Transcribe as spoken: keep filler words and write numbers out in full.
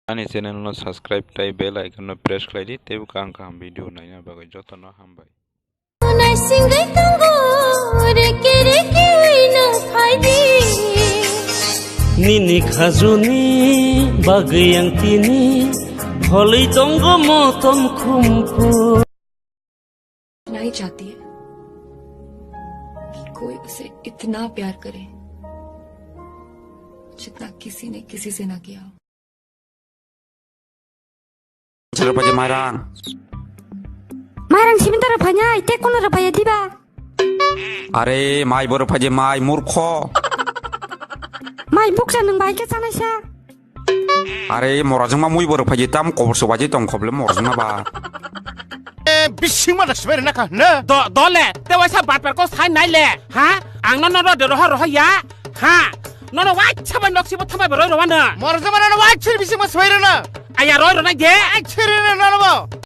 Ani channel no subscribe tai bell icon no press khlai di, teibo kaham kaham video naina bagwi jotono hambai. Naisingwi tongo, reke reke wi no phai di. Nini khajuni bagwi ang tini, holwi tongo motom khumpu. नहीं चाहती है कि कोई उसे इतना प्यार करे, जितना किसी ने किसी से ना किया हो। Chwla rwphaidi mairang. Mairang simi ta rwphanya, ite kono rwphaya diba? Are, mai bo rwphaidi mai, murkho. Mai buksa nwng bai khe chanaisa. Are, morajwngma mui bo rwphaidi tam kobor sobaidi tong khoble morajwngma ba. Eh, bisingma da sibere na ka, na? Do, dole, te waisa batper ko sai nai le, ha? Ang no no de roha roha ya, ha? No no waisa bai nok sibo thambai boroi roha na. Morajwngma no waisa bisingma sibere na. Aya roi rona ge. Ai, sibere na, na, na, bo.